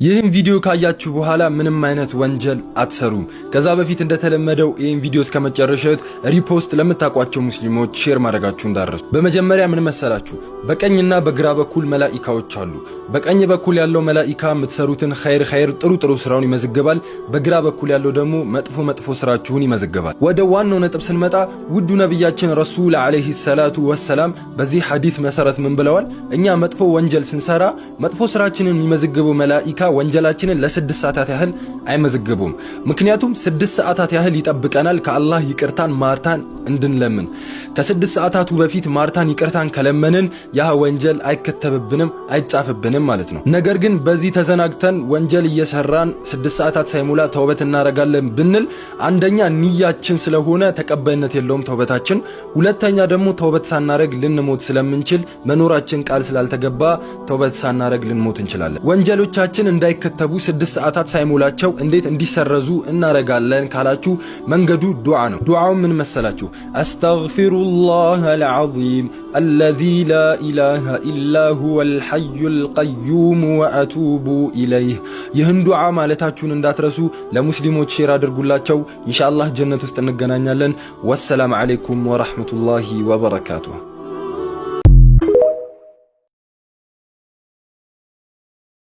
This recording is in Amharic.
ይህን ቪዲዮ ካያችሁ በኋላ ምንም አይነት ወንጀል አትሰሩም። ከዛ በፊት እንደተለመደው ይህን ቪዲዮ እስከ መጨረሻው repost፣ ለምታውቋቸው ሙስሊሞች share ማድረጋችሁ እንዳትረሱ። በመጀመሪያ ምን መሰላችሁ? በቀኝና በግራ በኩል መላኢካዎች አሉ። በቀኝ በኩል ያለው መላኢካ የምትሰሩትን ኸይር ኸይር፣ ጥሩ ጥሩ ስራውን ይመዘግባል። በግራ በኩል ያለው ደግሞ መጥፎ መጥፎ ስራችሁን ይመዘግባል። ወደ ዋናው ነጥብ ስንመጣ ውዱ ነቢያችን ረሱል ዓለይሂ ሰላቱ ወሰላም በዚህ ሐዲስ መሰረት ምን ብለዋል? እኛ መጥፎ ወንጀል ስንሰራ መጥፎ ስራችንን የሚመዘግበው መላኢካ ወንጀላችንን ለ6 ሰዓታት ያህል አይመዘግቡም። ምክንያቱም 6 ሰዓታት ያህል ይጠብቀናል ከአላህ ይቅርታን ማርታን እንድንለምን። ከ6 ሰዓታቱ በፊት ማርታን ይቅርታን ከለመንን ያ ወንጀል አይከተብብንም፣ አይጻፍብንም ማለት ነው። ነገር ግን በዚህ ተዘናግተን ወንጀል እየሰራን 6 ሰዓታት ሳይሞላ ተውበት እናደርጋለን ብንል አንደኛ ንያችን ስለሆነ ተቀባይነት የለውም ተውበታችን። ሁለተኛ ደግሞ ተውበት ሳናረግ ልንሞት ስለምንችል፣ መኖራችን ቃል ስላልተገባ ተውበት ሳናረግ ልንሞት እንችላለን። ወንጀሎቻችን እንዳይከተቡ፣ 6 ሰዓታት ሳይሞላቸው እንዴት እንዲሰረዙ እናረጋለን ካላችሁ መንገዱ ዱዓ ነው። ዱዓው ምን መሰላችሁ? أستغفر الله العظيم الذي لا إله إلا هو الحي القيوم وأتوب إليه። ይህን ዱዓ ማለታችሁን እንዳትረሱ። ለሙስሊሞች share አድርጉላቸው። ኢንሻአላህ ጀነት ውስጥ እንገናኛለን። والسلام عليكم ورحمة الله وبركاته።